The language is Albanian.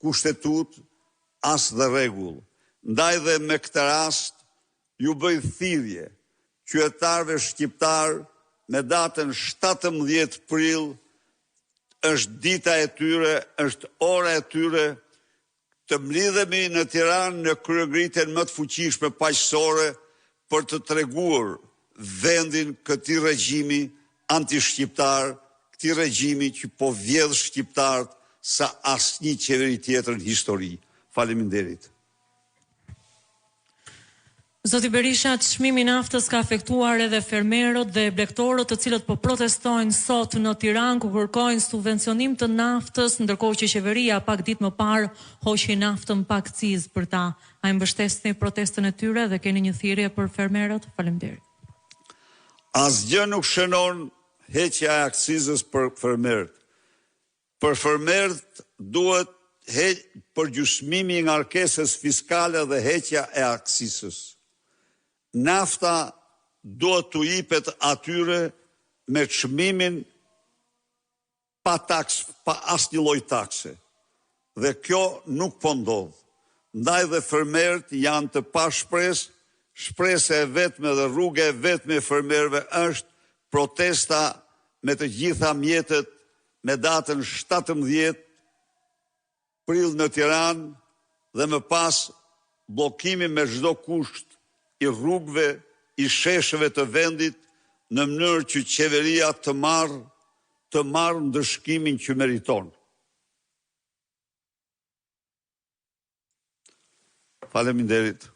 Kushtetutë, as dhe rregull. Ndaj dhe me këtë rast ju bëj thirrje qytetarëve shqiptarë me datën 17 prill është dita e tyre, është ora e tyre të mblidhemi në Tiranë në kryengritjen më të fuqishme paqësore për të treguar vendin këtij regjimi antishqiptar, këtij regjimi që po vjedh shqiptarët sa asnjë qeveri tjetër në histori. Faleminderit. Zoti Berisha, çmimi i naftës ka afektuar edhe fermerët dhe blegtorët të cilët po protestojnë sot në Tiranë ku kërkojnë subvencionim të naftës, ndërkohë që qeveria pak ditë më parë hoqi naftën pa akcizë për ta. A e mbështesni protestën e tyre dhe keni një thirrje për fermerët? Faleminderit. Asgjë nuk shënon heqja e akcizës për fermerët. Për fermerët duhet përgjysmimi i ngarkesës fiskale dhe heqja e akcizës. Nafta duhet t'u jipet atyre me çmimin pa taksë, pa asnjë lloj takse. Dhe kjo nuk po ndodh. Ndaj dhe fermerët janë të pashpresë, shpresa e vetme dhe rruga e vetme e fermerëve është protesta me të gjitha mjetet me datën 17 prill në Tiranë dhe më pas bllokimi me çdo kusht i rrugëve, i shesheve të vendit në mënyrë që qeveria të marrë të marrë ndëshkimin që meriton. Faleminderit.